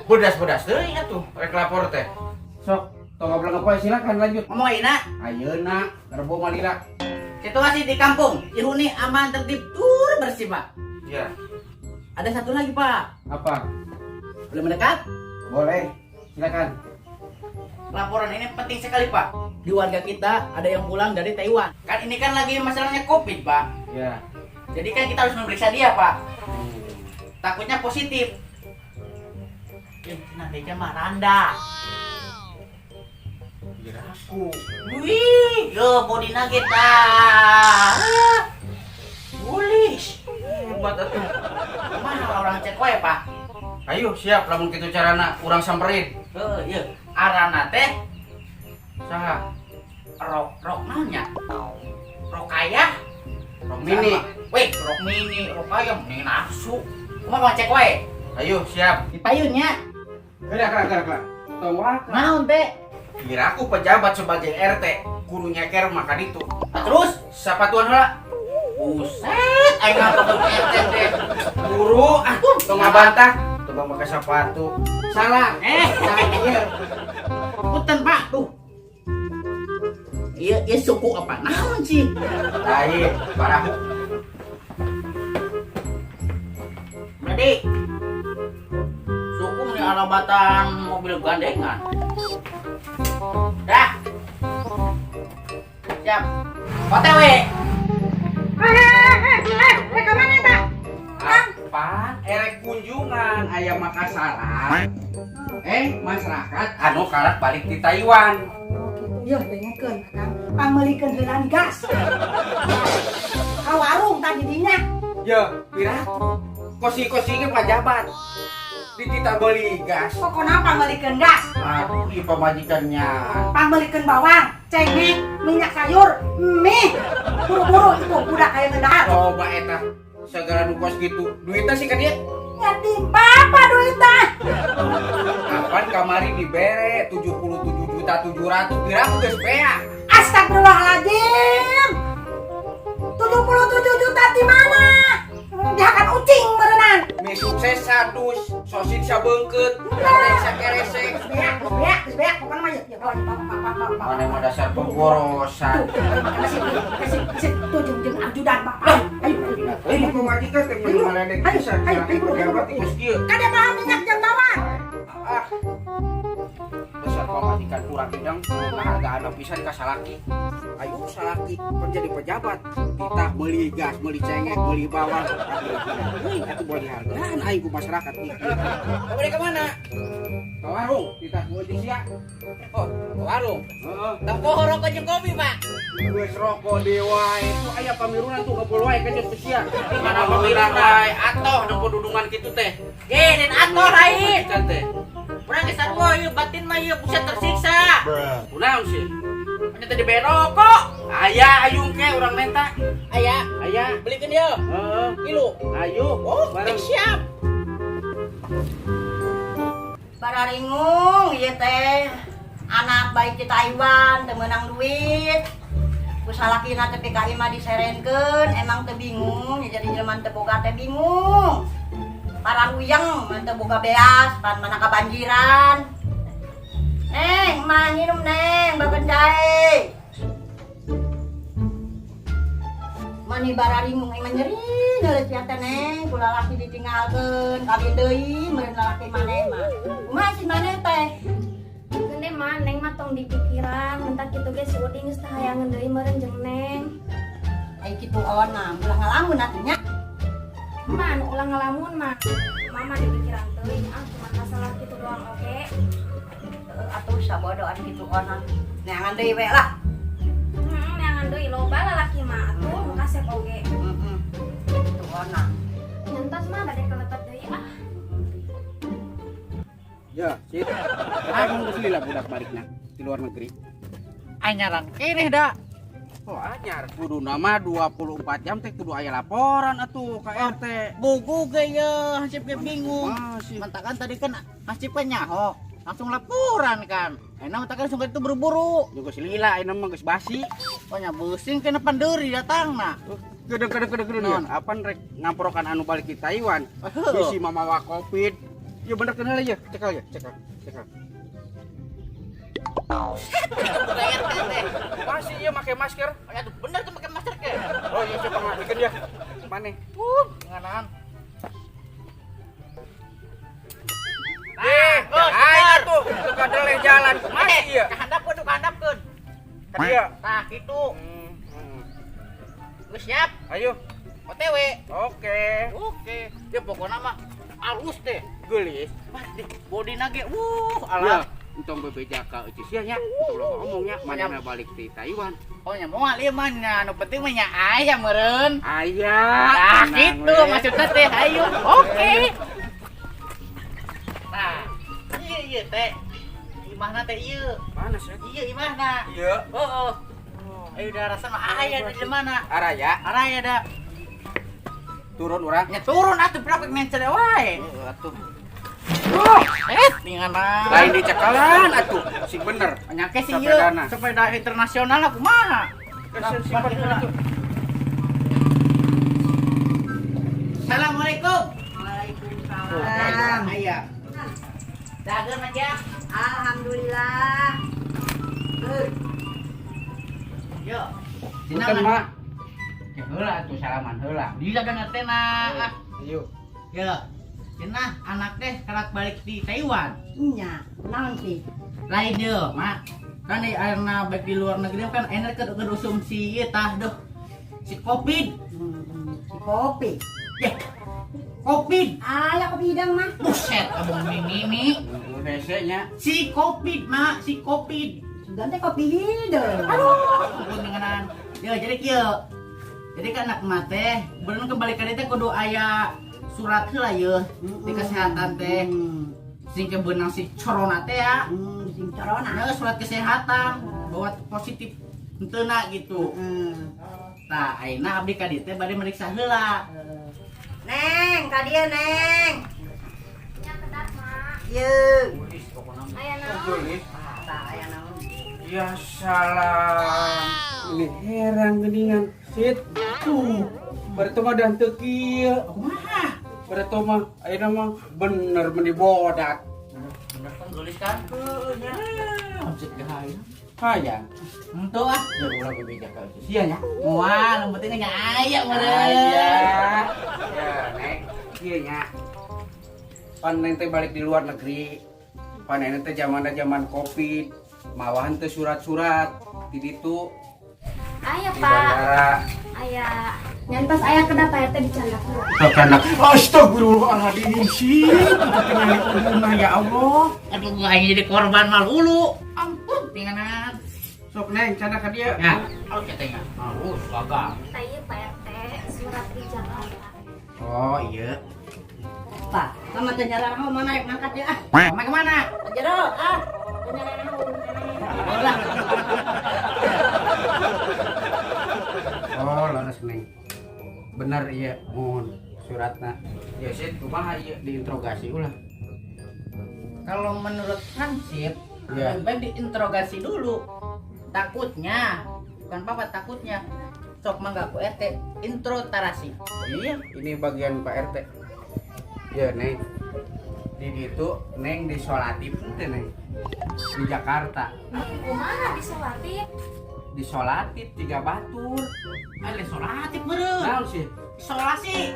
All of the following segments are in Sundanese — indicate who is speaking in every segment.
Speaker 1: Bodas-bodas deui atuh rek lapor teh. Sok, tong ngobrol ngepoy, silakan lanjut.
Speaker 2: Ngomong ayeuna.
Speaker 1: Ayeuna, Rebo malila.
Speaker 2: Situasi di kampung dihuni aman, tertib, tur bersih, Pak.
Speaker 1: Iya.
Speaker 2: Ada satu lagi, Pak.
Speaker 1: Apa?
Speaker 2: Boleh mendekat?
Speaker 1: Boleh. Silakan.
Speaker 2: Laporan ini penting sekali, Pak. Di warga kita ada yang pulang dari Taiwan. Kan ini kan lagi masalahnya COVID, Pak.
Speaker 1: Ya.
Speaker 2: Jadi kan kita harus memeriksa dia, Pak. Takutnya positif. Nanti mah randa.
Speaker 1: Piraku.
Speaker 2: Wih, yo body nugget, Pak. Bullish.
Speaker 1: Hebat atuh.
Speaker 2: Mana orang cek wae, Pak?
Speaker 1: Ayo siap lamun kitu carana urang samperin.
Speaker 2: Heuh, ieu arana teh
Speaker 1: Saha?
Speaker 2: Rok rok naonnya? Rokaya?
Speaker 1: Rok mini.
Speaker 2: Weh, rok mini, rokaya mending nafsu. Kumaha mau cek wae?
Speaker 1: Ayo siap.
Speaker 2: Di payunnya.
Speaker 1: Gerak gerak gerak gerak. Tong waka.
Speaker 2: Naon teh?
Speaker 1: Piraku pejabat sebagai RT kudu nyeker maka ditu.
Speaker 2: Nah, terus
Speaker 1: Sapatuan heula.
Speaker 2: Buset, aing ngapa RT teh.
Speaker 1: Buru ah, tong ngabantah. Tong make sepatu. Salah.
Speaker 2: Eh,
Speaker 1: Salah ieu.
Speaker 2: Punten, Pak. Tuh. Iya, iya suku apa? Naon sih?
Speaker 1: Lain, barahu.
Speaker 2: Berarti suku ini alabatan mobil gandengan. Dah. Siap. OTW.
Speaker 3: Eh, kemana tak?
Speaker 1: Apaan? Erek kunjungan aya makasalah. Eh, masyarakat anu karak balik di Taiwan.
Speaker 3: Oh gitu, ya dengekeun Akang. Pangmeulikeun heulan gas. Ka warung tadi dinya.
Speaker 1: Ya, piraku. Kosi-kosi ge pajabat. Di kita beli gas.
Speaker 3: Pokona pangmeulikeun gas.
Speaker 1: Aduh, ieu pamajikannya.
Speaker 3: Pangmeulikeun bawang, cengek, minyak sayur, mie. Buru-buru itu budak aya ngedahar.
Speaker 1: Coba eta segala nu kos gitu. Duitnya sih ka dia.
Speaker 3: Nyati bapak duitna.
Speaker 1: Kapan kamari dibere 77.700.000 piraku geus beak.
Speaker 3: Astagfirullahaladzim. 77 juta di mana? Dihakan ucing meureunan.
Speaker 1: Mie sukses sadus, sosin sabeungkeut, kateng sakeresek.
Speaker 3: Geus beak, geus beak, geus beak. Pokona mah ya bawa bawa bawa bawa.
Speaker 1: Mana mah dasar pemborosan.
Speaker 3: Tuh, kasih, kasih, kasih. Tuh jeung jeung ajudan bapak. Ayo, ayo.
Speaker 1: Ini pamajikan teh kudu ngaledek
Speaker 3: Ayo,
Speaker 1: pisan.
Speaker 3: ayo, ayo, bro,
Speaker 1: Pejabat
Speaker 3: ayo.
Speaker 1: geus kieu.
Speaker 3: Kada bawa minyak jeung bawang.
Speaker 1: Ah. Dasar pamajikan kurang hidang, ngahargaan pisan ka salaki. Ayo salaki pan jadi pejabat. Titah meuli gas, meuli cengek, meuli bawang. Wih, atuh boleh dihargaan aing ku masyarakat ieu.
Speaker 2: Kamu dari kemana?
Speaker 1: Ka warung, titah meuli sia.
Speaker 2: Oh, ke warung.
Speaker 1: Heeh.
Speaker 2: Tempo rokok jeung kopi, Pak.
Speaker 1: Geus rokok dewa itu aya pamirunan tuh ngebul wae ka jeung sia.
Speaker 2: Mana pamirunan?
Speaker 1: Wae atoh nempo dudungan kitu teh.
Speaker 2: Ye, dan atoh lain.
Speaker 1: Pamajikan teh.
Speaker 2: Urang geus sarua ieu batin mah ieu buset tersiksa.
Speaker 1: Kunaon sih?
Speaker 2: Nya tadi bere rokok.
Speaker 1: Aya ayung ke urang menta.
Speaker 2: Aya,
Speaker 1: Aya.
Speaker 2: belikeun ieu.
Speaker 1: Heeh.
Speaker 2: Kilo.
Speaker 1: Ayo.
Speaker 2: Oh,
Speaker 1: bareng.
Speaker 2: siap.
Speaker 4: Bararingung ieu teh anak baik di Taiwan teu meunang duit. Ku salakina teh PKI mah diserenkeun, emang teu bingung ya jadi jelema teu boga teh bingung. Pararuyeng mah teu boga beas, pan mana kabanjiran. Neng, mah nginum neng, bageun jahe. Mani bararingung emang nyeri nyeri sia teh neng, ku lalaki ditinggalkeun, kawin deui meureun lalaki maneh mah. Kumaha si maneh teh?
Speaker 5: Gede mah neng mah tong dipikiran, mentak kitu ge si Udin geus teu hayangeun deui meureun jeung neng.
Speaker 4: Ai kitu awan mah ulah ngalamun atuh nya.
Speaker 5: Mah nu ulah ngalamun mah. Mama dipikiran teuing ah cuma masalah kitu doang oge.
Speaker 4: Heeh atuh sabodoan kitu awan. Neangan deui we lah.
Speaker 5: Heeh, neangan deui loba lalaki mah atuh nu kasep oge.
Speaker 4: Heeh. Kitu awan.
Speaker 5: Nyentos mah bade kelepat deui ah.
Speaker 1: Ya, sip. Emang geus lila budak balikna di luar negeri.
Speaker 2: Anyaran keneh da.
Speaker 1: Oh, anyar. Kudu nama 24 jam teh kudu aya laporan atuh ka RT.
Speaker 2: Buku ge ye, hansip ge bingung.
Speaker 1: Masih.
Speaker 2: Mentakan tadi kan hansip kan nyaho, langsung laporan kan. Enak mentakan langsung itu buru-buru.
Speaker 1: Juga si lila ayeuna mah geus basi.
Speaker 2: Pokoknya busing kena panderi datangna.
Speaker 1: Gede gede gede gede.
Speaker 2: Naon?
Speaker 1: Apan rek ngamprokan anu balik di Taiwan.
Speaker 2: Heuh.
Speaker 1: Bisi mamawa Covid. Ya bener kenal ya, cekal ya, cekal, cekal.
Speaker 2: Bukan RT teh.
Speaker 1: Masih iya pakai masker.
Speaker 2: Aduh, bener tuh pakai masker ke.
Speaker 1: Oh iya, siapa ngabikin ya? Mana?
Speaker 2: Nganahan.
Speaker 1: Eh, ayo tuh, tuh kadeleh jalan masih iya.
Speaker 2: Kahandapkeun tuh, kahandapkeun.
Speaker 1: Ka dieu.
Speaker 2: Tah, kitu. Geus siap?
Speaker 1: Ayo.
Speaker 2: OTW.
Speaker 1: Oke.
Speaker 2: Oke. Ya pokoknya mah alus teh.
Speaker 1: Geulis.
Speaker 2: Wah, di body nage. Wuh,
Speaker 1: Alah,
Speaker 2: alah.
Speaker 1: Entong bebeja ka eueuh sia nya. Entong loba ngomong nya, manehna balik ti Taiwan.
Speaker 2: Oh nya moal ieu mah nya, nu penting mah nya aya meureun.
Speaker 1: Aya.
Speaker 2: Nah,
Speaker 1: tenang
Speaker 2: gitu
Speaker 1: we.
Speaker 2: Maksudnya teh ayo. Oke. Nah, iya iya teh. Imahna teh ieu.
Speaker 1: Mana sih?
Speaker 2: Iya imahna.
Speaker 1: Iya.
Speaker 2: Heeh. Ayo udah rasa mah aya di mana?
Speaker 1: Araya,
Speaker 2: Araya da.
Speaker 1: Turun urang.
Speaker 2: Nya turun atuh berapa mencet wae.
Speaker 1: Heeh atuh.
Speaker 2: Eh, tingana.
Speaker 1: Lain dicekalan atuh, sing bener.
Speaker 2: Nyake sih ieu
Speaker 1: Sepedana.
Speaker 2: Sepeda internasional aku mah.
Speaker 1: Simpan atuh.
Speaker 2: Assalamualaikum.
Speaker 4: Waalaikumsalam.
Speaker 2: Aya. Dageun aja.
Speaker 4: Alhamdulillah.
Speaker 2: Yo.
Speaker 1: Punten, Mak. Ya heula atuh salaman heula.
Speaker 2: Di dagang teh na. Ah.
Speaker 1: Ayo.
Speaker 2: Yo. Cenah anak teh kelak balik di Taiwan.
Speaker 4: Nya, naon sih?
Speaker 2: Lain yo, Mak. Kan di ayeuna balik di luar negeri kan enak ke usum si ieu tah duh. Si Covid.
Speaker 4: Si kopi.
Speaker 2: Ya. Covid.
Speaker 4: Aya kopi hidang mah.
Speaker 2: Buset, abang mini nih.
Speaker 1: Hese nya.
Speaker 2: Si Covid, Mak, si Covid.
Speaker 4: Sugan teh kopi hidung.
Speaker 2: Aduh, ampun denganan. Ya, jadi kieu. Jadi kan anak mah teh, bener kembali ka dieu teh kudu aya surat heula yeuh di kesehatan teh. Sing kebenang si corona teh ya.
Speaker 4: Sing corona.
Speaker 2: Nah, surat kesehatan bahwa positif henteu gitu. Tah, ayeuna abdi ka dieu teh bade meriksa heula.
Speaker 4: Neng, ka dieu Neng.
Speaker 5: Nya kedap, Mak.
Speaker 4: Ieu.
Speaker 1: Geulis pokona.
Speaker 5: Aya naon?
Speaker 1: Geulis.
Speaker 4: Tah aya naon?
Speaker 1: Ya salam. Ini herang geuningan. Sit. Tuh. Berarti mah dah teu kieu.
Speaker 2: Kumaha?
Speaker 1: Berarti mah ayeuna mah bener meni bodak.
Speaker 2: Bener kan geulis kan?
Speaker 1: Heueuh nya.
Speaker 2: Hamzet gahaya.
Speaker 1: Hayang.
Speaker 2: Henteu ah.
Speaker 1: Ya ulah bebeja ka eueuh sia nya.
Speaker 2: Moal, yang penting nya aya meureun.
Speaker 1: Aya. Ya, Neng. Kieu nya. Pan neng teh balik di luar negeri. Pan neng teh zamanna zaman Covid. Mawahan teh surat-surat di ditu
Speaker 5: Aya,
Speaker 1: di
Speaker 5: Pak.
Speaker 1: bandara.
Speaker 5: Aya. Nyan pas aya kedap Pak RT dicandak heula.
Speaker 1: Kanak astagfirullahaladzim sih, tinggal ujungna ya Allah.
Speaker 2: Aduh, gua aing jadi korban mal ulu. Ampun, tinggalan.
Speaker 1: Sok neng, canda ka dia.
Speaker 2: Ya, alus ya teh nya. Alus, gagal.
Speaker 5: Tah ieu Pak RT surat di Jakarta.
Speaker 2: Oh, iya.
Speaker 4: Pak, sama teh nyarang mana rek mangkat ya ah.
Speaker 2: Sama kemana?
Speaker 4: Jero, ah. Teh nyarang
Speaker 2: Oh lah.
Speaker 1: Oh, leres neng. Bener iya, mohon suratna. Ya sih, kumaha ieu diinterogasi ulah.
Speaker 2: Kalau menurut Hansip,
Speaker 1: Ya.
Speaker 2: lebih baik diinterogasi dulu. Takutnya, bukan papa takutnya. Sok mangga ku RT introtarasi.
Speaker 1: Iya, ini bagian Pak RT. Ya, neng. Di ditu neng disolatif teh neng. Di Jakarta.
Speaker 5: Kumaha disolatif?
Speaker 1: Disolatif tiga batur.
Speaker 2: Ada solatif meureun.
Speaker 1: Naon sih?
Speaker 2: Isolasi.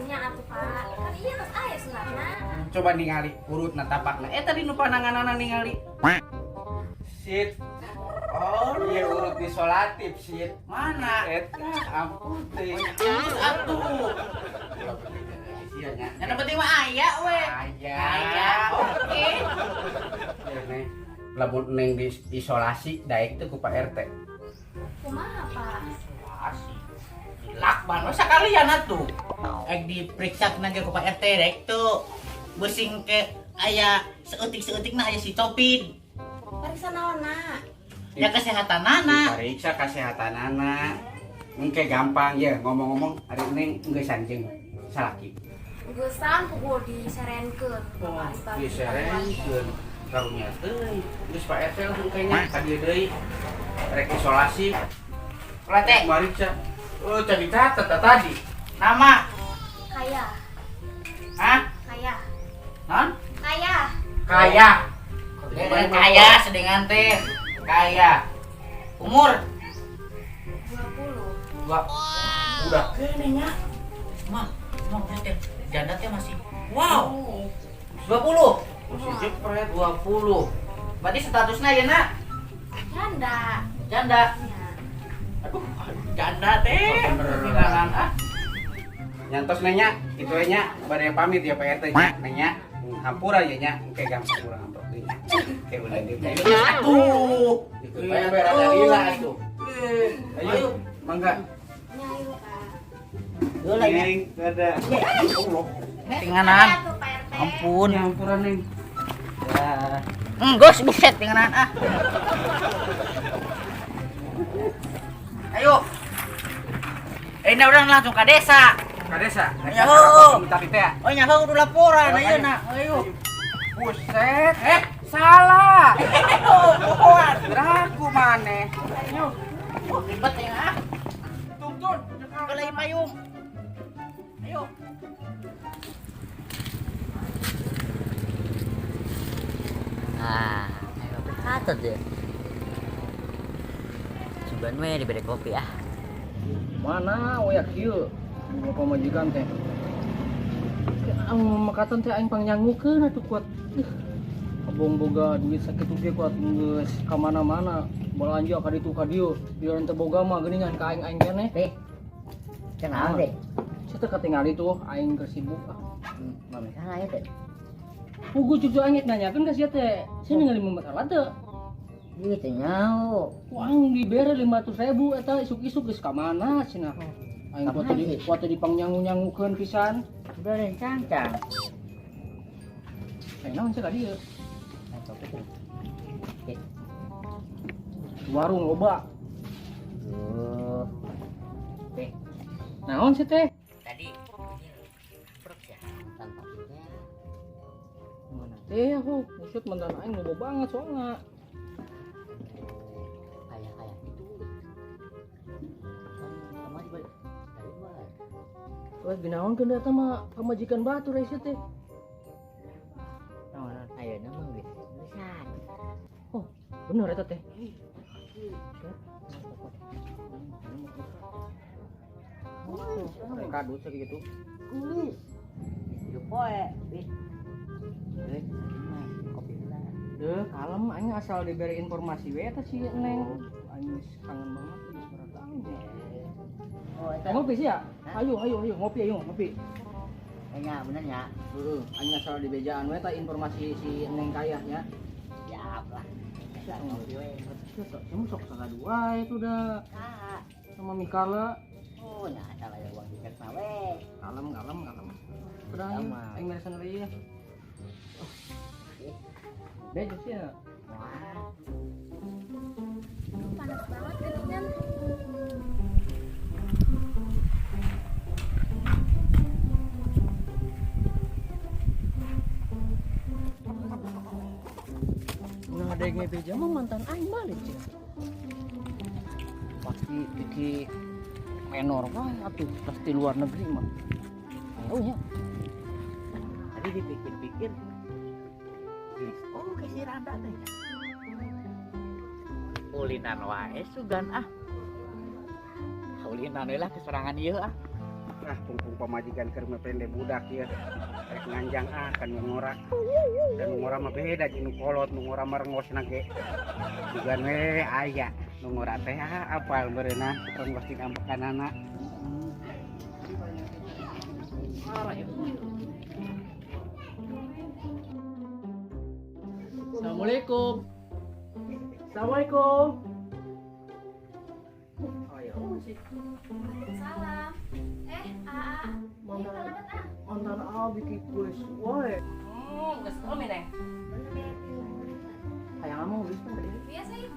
Speaker 5: Nya atuh Pak. Kan ieu geus aya suratna.
Speaker 1: Coba ningali urutna tapakna. Eh tadi nu pananganana ningali. Sit. Oh, iya urut disolatif, sit.
Speaker 2: Mana?
Speaker 1: Eta ampun teh.
Speaker 2: Terus atuh.
Speaker 1: Sia nya.
Speaker 2: Yang penting mah aya we.
Speaker 1: Aya.
Speaker 2: Aya. Oke.
Speaker 1: Ya, Neng. Lamun neng diisolasi daek teh ku Pak RT.
Speaker 5: Kumaha Pak?
Speaker 2: Isolasi. Lakban we sakalian atuh. Ek diperiksa ge ku Pak RT rek tuh. Besing ke aya seutik-seutikna aya si Covid.
Speaker 5: Pariksa naonna?
Speaker 2: Ya kesehatanana.
Speaker 1: Diperiksa kesehatanana. Engke gampang ya ngomong-ngomong hari neng geus anjeung salaki.
Speaker 5: Geusan pukul diserenkeun. Balik-balik.
Speaker 1: Diserenkeun karunya teuing. Geus Pak RT lah engke nya ka dieu deui. Rek isolasi.
Speaker 2: Ulah teh.
Speaker 1: Mariksa. Oh, jadi catat tadi.
Speaker 2: Nama.
Speaker 5: Kaya,
Speaker 2: Hah?
Speaker 5: kaya,
Speaker 2: Non? Kaya. Kaya sedengan teh. Kaya. Umur
Speaker 5: 20.
Speaker 2: 20. Udah kene nya. Mah, mah teh janda teh masih. Wow. 20.
Speaker 1: Masih jepret.
Speaker 2: 20. Berarti statusnya ya, Nak?
Speaker 5: Janda.
Speaker 2: Janda.
Speaker 5: Ya.
Speaker 2: Aduh, janda teh. Tinggalan ah.
Speaker 1: Nyantos nanya, itu nya bade pamit ya Pak RT nya. Nanya, hampura ya nya, engke gampang urang amplop deui. Oke, udah di.
Speaker 2: Atuh.
Speaker 1: Itu bae rada lila atuh. Ayo, mangga.
Speaker 5: Nya ayo Kak.
Speaker 4: Heula nya.
Speaker 1: Neng, dadah. Allah.
Speaker 2: Tinggalan.
Speaker 5: Atuh Pak RT.
Speaker 2: Ampun.
Speaker 1: Ya hampura neng.
Speaker 2: Ya. Gos buset tinggalan ah. Ayo. Ini orang langsung ke desa.
Speaker 1: Ka desa.
Speaker 2: Ya, oh.
Speaker 1: Minta teh ya.
Speaker 2: Oh, nyaho kudu laporan ayo nak. Ayo.
Speaker 1: Buset. Salah.
Speaker 2: Oh, pohon.
Speaker 1: Geraku maneh. Ayo.
Speaker 2: Oh, ribet ya ah.
Speaker 1: Tuntun.
Speaker 2: Ke lagi payung. Ayo.
Speaker 6: Ah, ayo kopi katut deh. Sugan we diberi kopi ah.
Speaker 7: Mana we kieu boga pamajikan teh. Ang makatan teh aing pangnyangukeun atuh kuat. Abong boga duit sakitu ge kuat geus ka mana-mana belanja ka ditu ka dieu. Biar teu boga mah geuningan ka aing-aing keneh.
Speaker 6: Teh. Kenal teh.
Speaker 7: Saya teh katingali tuh aing keur sibuk ah.
Speaker 6: Mami kan aya teh.
Speaker 7: Pugu cucu aing nanyakeun ka sia teh. Sia ningali masalah teu?
Speaker 6: Ih, teu nyaho.
Speaker 7: Ku aing dibere 500.000 eta isuk-isuk geus ka mana cenah. Aing kuat di kuat di pangnyangu-nyangukeun pisan.
Speaker 6: Udah rencang-cang.
Speaker 7: Aing naon sia ka dieu?
Speaker 6: Ayo kopi teh.
Speaker 7: Warung loba.
Speaker 6: Duh. Teh,
Speaker 7: Naon sih teh?
Speaker 6: tadi amprok ya. Mantan kopi teh.
Speaker 7: Mana teh aku buset mantan aing loba banget soalnya.
Speaker 6: Kayak-kayak gitu. Kan kamari balik dari luar.
Speaker 7: Wah, ginaon keun eta mah pamajikan batur ai sia teh.
Speaker 6: Naon ayeuna mah geus geusan.
Speaker 7: Oh, bener eta teh. Mereka duit gitu.
Speaker 6: Geus. Geus poe, wih. Geus, kopi heula.
Speaker 7: Deh, kalem aing asal diberi informasi we eta si Neng. Aing geus kangen banget geus beratang.
Speaker 6: Oh, eta.
Speaker 7: Ngopi sih ya? Ayo, ayo, ayo, ngopi, ayo, ngopi.
Speaker 6: Nya bener nya.
Speaker 7: Heeh, aing asal dibejaan we eta informasi si Neng kaya nya.
Speaker 6: Siap lah. Eta ngopi we.
Speaker 7: Kamu sok sagadua itu dah
Speaker 6: Saha?
Speaker 7: sama Mikala.
Speaker 6: Oh, nya asal aya uang tiket mah we.
Speaker 7: Kalem, kalem, kalem. Udah ayo,
Speaker 6: Sama.
Speaker 7: aing beresan deui ya. Bejo sih ya.
Speaker 6: Wah,
Speaker 5: Aduh, panas banget geuningan.
Speaker 7: Nah, ada yang beja mah mantan aing balik sih. Pasti bikin menor wae atuh pasti luar negeri mah. Oh nya.
Speaker 6: tadi dipikir-pikir. Geus oh ke si Randa teh. Ulinan wae sugan ah. Ulinan we lah keserangan ieu ah.
Speaker 1: Ah, pungpung pamajikan keur mepende budak ya. Rek nganjang ah kan ngora. Dan ngora mah beda jeung nu kolot, nu ngora mah rengosna ge. Dugan we aya nu ngora teh ah apal meureunna rengos jeung ambekanana.
Speaker 7: Assalamualaikum. Assalamualaikum. Ayo sih.
Speaker 5: Waalaikumsalam. Aa.
Speaker 7: Mantan
Speaker 5: Kalebet ah.
Speaker 7: mantan abi bikin kulis wae.
Speaker 2: Geus kami neng.
Speaker 7: Hayang kamu geus mah tadi.
Speaker 5: Biasa yuk.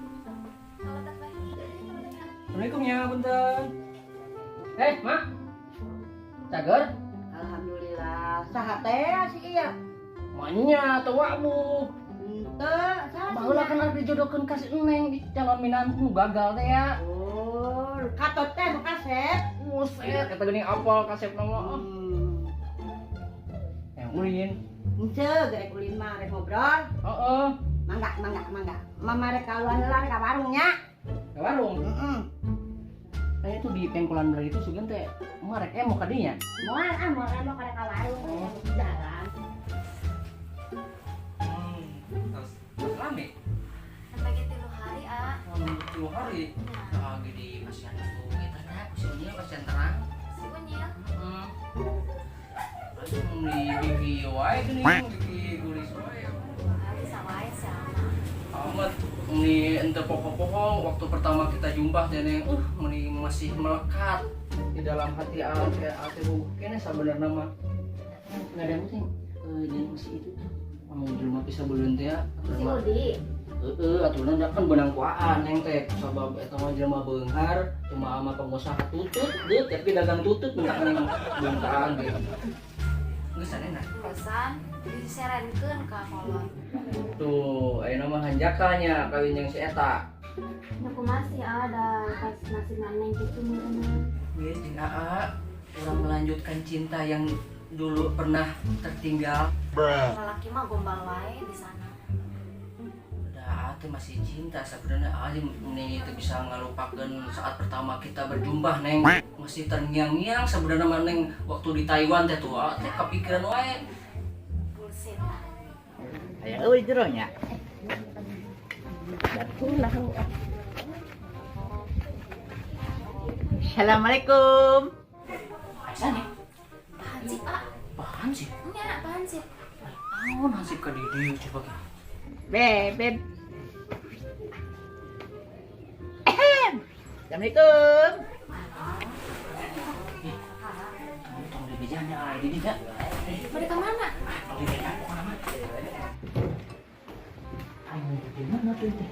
Speaker 5: Kalebet bae. Kalebet ah.
Speaker 7: Assalamualaikum ya, punten. Mak. Cager?
Speaker 4: Alhamdulillah. Saha teh si ieu?
Speaker 7: Manya atau wabu.
Speaker 4: Henteu, saha?
Speaker 7: Baheula kan arek dijodohkeun ka si Neng di calon minantu gagal teh ya.
Speaker 4: Oh, katot teh nu kaset.
Speaker 7: Buset, eta geuning apal kasep nama. Yang ulin.
Speaker 4: Henteu gerek ulin mah rek ngobrol.
Speaker 7: Heeh.
Speaker 4: Mangga, mangga, mangga. Mama rek kaluan heula rek ka warung nya.
Speaker 7: Ka warung.
Speaker 4: Heeh.
Speaker 7: Teh itu di pengkolan dari itu sugan teh mah rek emo ka dinya.
Speaker 4: Moal ah, moal emo karek ka warung. Jalan.
Speaker 7: Terus terus rame.
Speaker 5: Sampai ge 3 hari ah.
Speaker 7: Oh, 3 hari.
Speaker 5: Nya.
Speaker 2: Oh, gede kasihan tuh kita teh ku si Unyil kasihan terang.
Speaker 5: Si Unyil.
Speaker 7: Heeh. Terus di bibi wae geuning, bibi gulis wae.
Speaker 5: Ah, bisa wae sih ama.
Speaker 7: Amat ini ente pokok-pokok waktu pertama kita jumpa teh neng, meni masih melekat di dalam hati ate ate bogoh keneh sabenerna mah. Nggak ada penting jeung si itu tuh. Amun jelema bisa beuleun teh ya.
Speaker 5: Si Udi.
Speaker 7: Heeh, aturan da kan beunang kuaan neng teh sabab eta mah jelema beunghar, cuma ama pengusaha tutut, deut tapi dagang tutut bentak neng beungkaan ge. Geus anehna.
Speaker 5: Geussan diserenkeun ka kolot.
Speaker 7: Tuh, ayeuna mah hanjakanya kawin jeung si eta.
Speaker 5: Nya kumaha sih ada pas nasib neng kitu meureunna.
Speaker 7: Geus jeung Aa, urang melanjutkan cinta yang dulu pernah tertinggal.
Speaker 5: Lalaki mah gombal wae di sana.
Speaker 7: Udah, teh masih cinta sebenarnya aja nih itu bisa ngelupakan saat pertama kita berjumpa neng. Masih terngiang-ngiang sebenarnya mah neng waktu di Taiwan teh tuh teh kepikiran wae.
Speaker 5: Bullshit lah.
Speaker 6: Aya euy jero nya. Datulah. Assalamualaikum.
Speaker 7: Aisyah nih.
Speaker 5: Hansip ah.
Speaker 7: Apaan sih?
Speaker 5: Nya, apaan sih?
Speaker 7: Naon hansip ka dieu coba ge.
Speaker 6: Beb. Assalamualaikum.
Speaker 7: Tong di bejana ah di dinya.
Speaker 5: Mereka mana?
Speaker 7: Tong di bejana pokona mah. Ayo di mana tuh teh?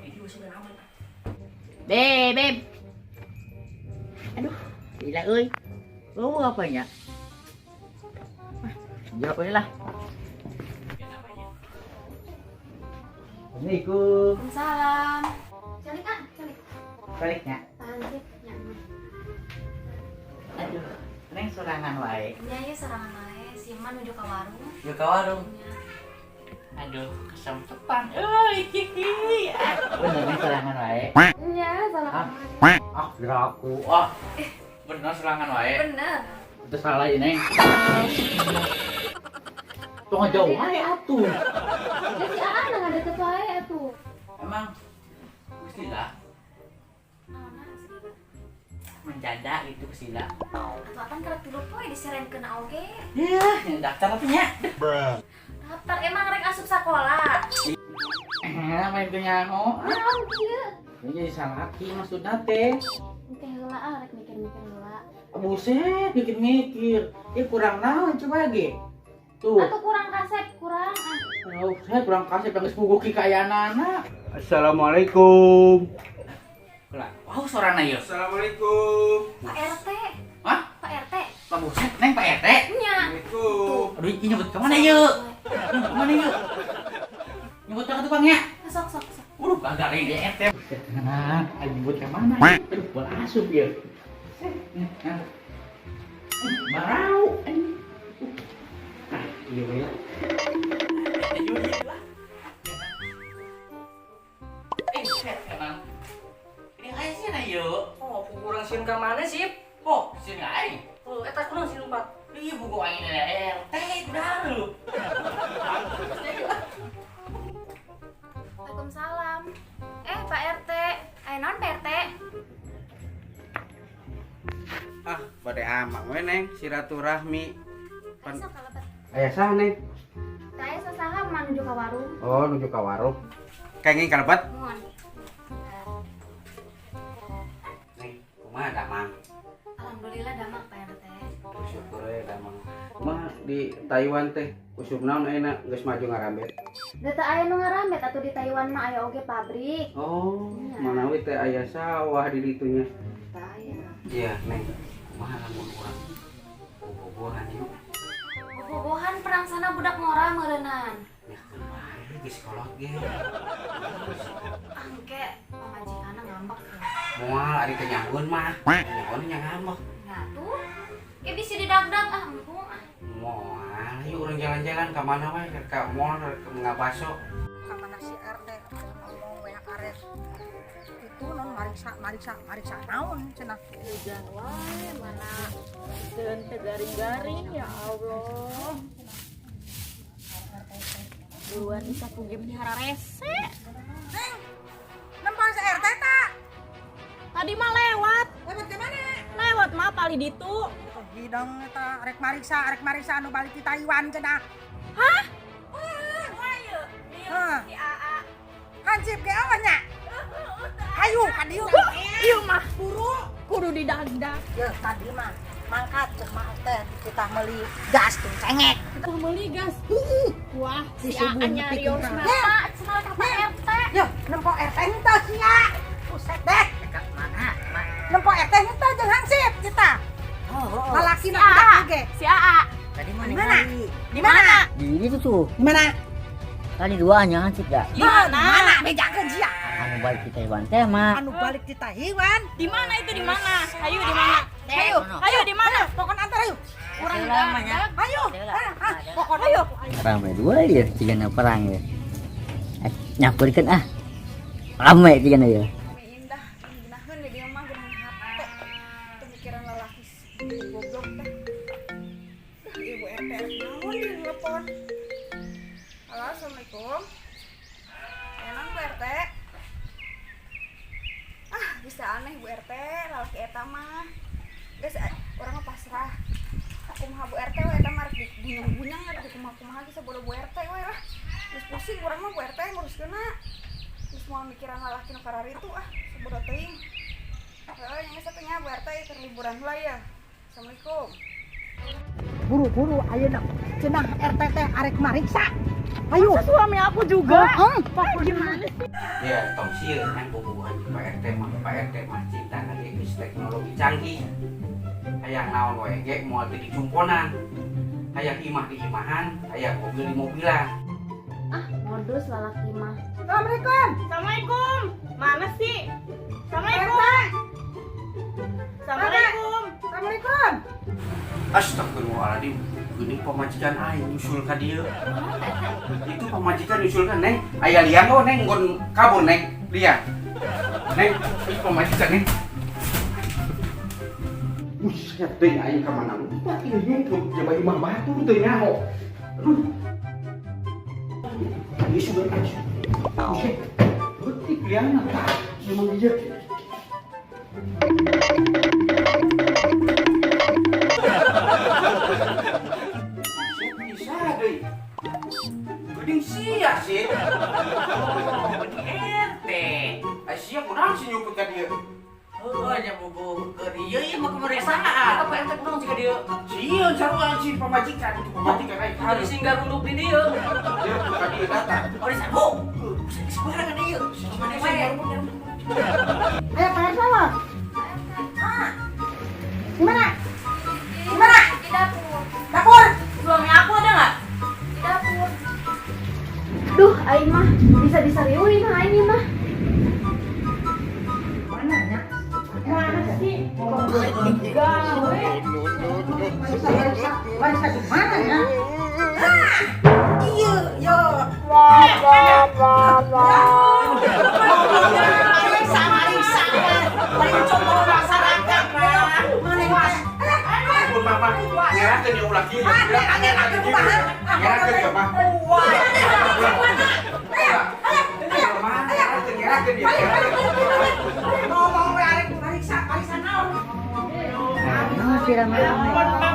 Speaker 7: Ini masih aman.
Speaker 6: Beb. Aduh, gila euy. Bau apanya? Jawab aja lah. Assalamualaikum.
Speaker 5: Waalaikumsalam. Calik ah, calik.
Speaker 6: Baliknya.
Speaker 5: Hansip nya.
Speaker 6: Aduh, neng sorangan wae.
Speaker 5: Nya ieu sorangan wae, si Eman nuju ka warung.
Speaker 2: Nuju ka warung.
Speaker 5: Nya.
Speaker 2: Aduh, kesempetan euy.
Speaker 6: Bener neng sorangan wae.
Speaker 5: Nya, sorangan wae.
Speaker 2: Ah, kira aku ah. Bener sorangan wae.
Speaker 5: Bener.
Speaker 2: Itu salah ini, Neng. Tong jauh wae atuh.
Speaker 5: Ya si Aa nah deket wae atuh.
Speaker 2: Emang Gusila
Speaker 5: Naonna Gusila?
Speaker 2: Menjanda gitu Gusila.
Speaker 5: Atuh apan karek 3 poe diserenkeun oge.
Speaker 2: Yah, yang daftar tapi nya.
Speaker 5: Daftar emang rek asup sakola.
Speaker 2: Main teu nyaho.
Speaker 5: Naon kieu?
Speaker 2: Ini jadi salaki maksudna teh.
Speaker 5: Engke heula ah rek mikir-mikir heula.
Speaker 2: Buset, mikir-mikir. Ieu kurang naon coba ge. Tuh.
Speaker 5: Atuh kurang kasep, kurang ah.
Speaker 2: Oh, saya kurang kasep geus puguh ki kayanana.
Speaker 1: Assalamualaikum.
Speaker 2: Lah, wow sorana ieu.
Speaker 1: Assalamualaikum.
Speaker 5: Pak RT.
Speaker 2: Hah?
Speaker 5: Pak RT.
Speaker 2: Pak buset, Neng Pak RT.
Speaker 5: Nya.
Speaker 1: Assalamualaikum.
Speaker 2: Aduh, ini nyebut ke mana ieu? Nyebut ke mana ieu? Nyebut ke tukangnya.
Speaker 5: Sok sok sok.
Speaker 2: Waduh, gagal ini RT. Buset, nah, ayo nyebut ke mana? Aduh, bola asup ieu. Nah. Barau. Nah, iya we lah. Buset, emang. Ini aing sih na ieu.
Speaker 7: Oh, kurang sieun ka mana sih?
Speaker 2: Oh, sieun ka aing.
Speaker 7: Oh, eta kunaon sieun lompat?
Speaker 2: Ih, buku aing RT udah lu.
Speaker 5: Waalaikumsalam. Pak RT. Aya naon Pak RT?
Speaker 1: Ah, bade amak we neng silaturahmi. Pan
Speaker 5: Sok kalebet.
Speaker 1: Aya saha neng?
Speaker 5: Teu aya sasaha mah nuju ka warung.
Speaker 1: Oh, nuju ka warung. Kenging kalebet?
Speaker 5: Muhun.
Speaker 1: Neng, kumaha damang?
Speaker 5: Alhamdulillah damang Pak RT.
Speaker 1: Syukur we damang. Kumaha di Taiwan teh usum naon ayeuna geus maju ngarambet?
Speaker 5: Da teu aya nu ngarambet atuh di Taiwan mah aya oge pabrik.
Speaker 1: Oh,
Speaker 5: Nya.
Speaker 1: manawi teh aya sawah di ditunya.
Speaker 5: Teu aya.
Speaker 1: Iya, Neng. Kumaha lamun urang bobogohan yuk?
Speaker 5: Bobogohan perang sana budak ngora meureunnan.
Speaker 1: Ya kumaha geus kolot ge.
Speaker 5: Angke pamajikanna ngambek ya.
Speaker 1: Moal Ari teh nyahoeun mah. Nyahoeun nya ngambek.
Speaker 5: Nah tuh. Kayak bisa didagdag ah, embung ah.
Speaker 1: Moal, yuk urang jalan-jalan ka mana wae, ka mall, ke ngabaso.
Speaker 3: Ka mana si RT ngomong we arek. Itu non mariksa mariksa mariksa naon cenah.
Speaker 8: Hujan wae mana teu teu garing-garing ya Allah. Buruan bisa ku game hararese.
Speaker 3: Neng, nempo si RT tak?
Speaker 8: Tadi mah lewat.
Speaker 3: Lewat ke mana?
Speaker 8: Lewat mah pali ditu.
Speaker 3: Oh, hidung eta rek mariksa anu balik di Taiwan cenah.
Speaker 8: Hah?
Speaker 3: Hah.
Speaker 8: Si AA.
Speaker 3: Hansip ge eueuh nya. Hayu ka dieu.
Speaker 8: Ieu mah
Speaker 3: Buru.
Speaker 8: Kudu didagdag.
Speaker 3: Ya tadi mah mangkat cek mah teh kita meuli gas tuh cengek.
Speaker 8: Kita meuli gas. Wah, si
Speaker 3: Disubuh
Speaker 8: AA
Speaker 3: nepi
Speaker 8: nyarios
Speaker 3: ke
Speaker 8: mah.
Speaker 5: Pak, cenah ka Pak RT.
Speaker 3: Ya, nempo RT henteu sia. Buset deh.
Speaker 6: Mana?
Speaker 3: Nempo RT henteu jeung hansip kita.
Speaker 6: Oh,
Speaker 3: Lalaki
Speaker 8: Si
Speaker 3: na
Speaker 8: AA.
Speaker 3: budak ge.
Speaker 8: Si AA.
Speaker 6: Tadi mana?
Speaker 3: Di mana?
Speaker 8: Di mana?
Speaker 6: Di itu tuh.
Speaker 3: Di mana?
Speaker 6: Tadi duanya hansip dah.
Speaker 8: Di mana?
Speaker 3: Mana bejakeun sia?
Speaker 6: Anu balik di Taiwan teh mah.
Speaker 3: Anu balik di Taiwan.
Speaker 8: Di mana itu di mana? Ayo di mana? Ayo, ayo di mana?
Speaker 3: Pokoknya antar ayo.
Speaker 8: Kurang
Speaker 6: Lamanya.
Speaker 3: Ayo. Ah, ah, pokoknya ayo.
Speaker 6: Rame dua ya, tiga perang ya. Nyamperkeun ah. Rame tiga ya.
Speaker 8: Indah, geunaheun di dieu mah geunaheun hate. Pemikiran lalaki goblok teh. Duh, Ibu RT naon di telepon. Halo, assalamualaikum. Enak Bu RT. Ah, bisa aneh Bu RT, lalaki eta mah. Geus urang mah pasrah. Kumaha Bu RT we eta mah rek digunyang-gunyang rek dikumaha-kumaha geus bodoh Bu RT we lah. Geus pusing urang mah Bu RT nguruskeunna. Geus moal mikiran lalaki nu kararitu ah, sabodo teuing. Heeh, yang satunya Bu RT keur liburan heula ya. Assalamualaikum.
Speaker 3: Buru-buru ayeuna cenah RT teh arek mariksa. Ayo.
Speaker 8: Suami aku juga.
Speaker 3: Heeh.
Speaker 8: Gimana sih?
Speaker 1: Ya, tong sieun kan bobogohan jeung Pak RT mah. Pak RT mah cinta lagi geus teknologi canggih. Hayang naon wae ge moal teu dicumponan. Hayang imah di imahan, hayang mobil di mobilan.
Speaker 5: Ah, modus lalaki mah.
Speaker 3: Assalamualaikum.
Speaker 8: Assalamualaikum. Mana sih? Assalamualaikum. Assalamualaikum.
Speaker 3: Assalamualaikum.
Speaker 1: Astagfirullahaladzim, geuning pamajikan aing nyusul ka dieu. Itu pamajikan nyusul ka Neng. Aya liang oh Neng, nggon kabur Neng. Liang. Neng, itu pamajikan Neng. Buset deui aing ka mana lupa ieu nyumput jaba imah batur teu nyaho. Aduh. Ini sudah buset. Beutik liangna tah. Memang ieu. Bisa deui. Geuning sia sih. Oh, geuning RT. Ai sia kunaon sih nyumput ka dieu?
Speaker 2: Oh, nya bogo keur ieu ieu mah pemeriksaan. Apa RT kunaon sih ka dieu?
Speaker 1: Sieun sarua si pamajikan itu pamajikan aing.
Speaker 7: Harus singgah runduk di dieu.
Speaker 1: Dia ka dieu datang.
Speaker 2: Oh, disabuk. Sembarangan ieu. Mana wae.
Speaker 3: Ayo Pak RT mah. Ah. Di mana? Di mana?
Speaker 5: Di dapur.
Speaker 3: Dapur.
Speaker 8: Suami aku ada nggak?
Speaker 5: Di dapur. Duh, aing mah bisa disariuin aing mah.
Speaker 3: Mana nya?
Speaker 8: Mana sih? Gawe.
Speaker 3: Mariksa mariksa mariksa di mana ya? Ah. Iya, yo. Mariksa mariksa. Mariksa masyarakat. Mana was?
Speaker 1: Ampun mama, ngerakeun ya ulah kieu.
Speaker 3: Ah, ngerakeun kumaha?
Speaker 1: Ngerakeun ya mah.
Speaker 3: Wah.
Speaker 1: Ngerakeun, ngerakeun ya.
Speaker 3: Ngomong we arek mariksa mariksa naon?
Speaker 6: Nah, si rame-rame.
Speaker 8: Papa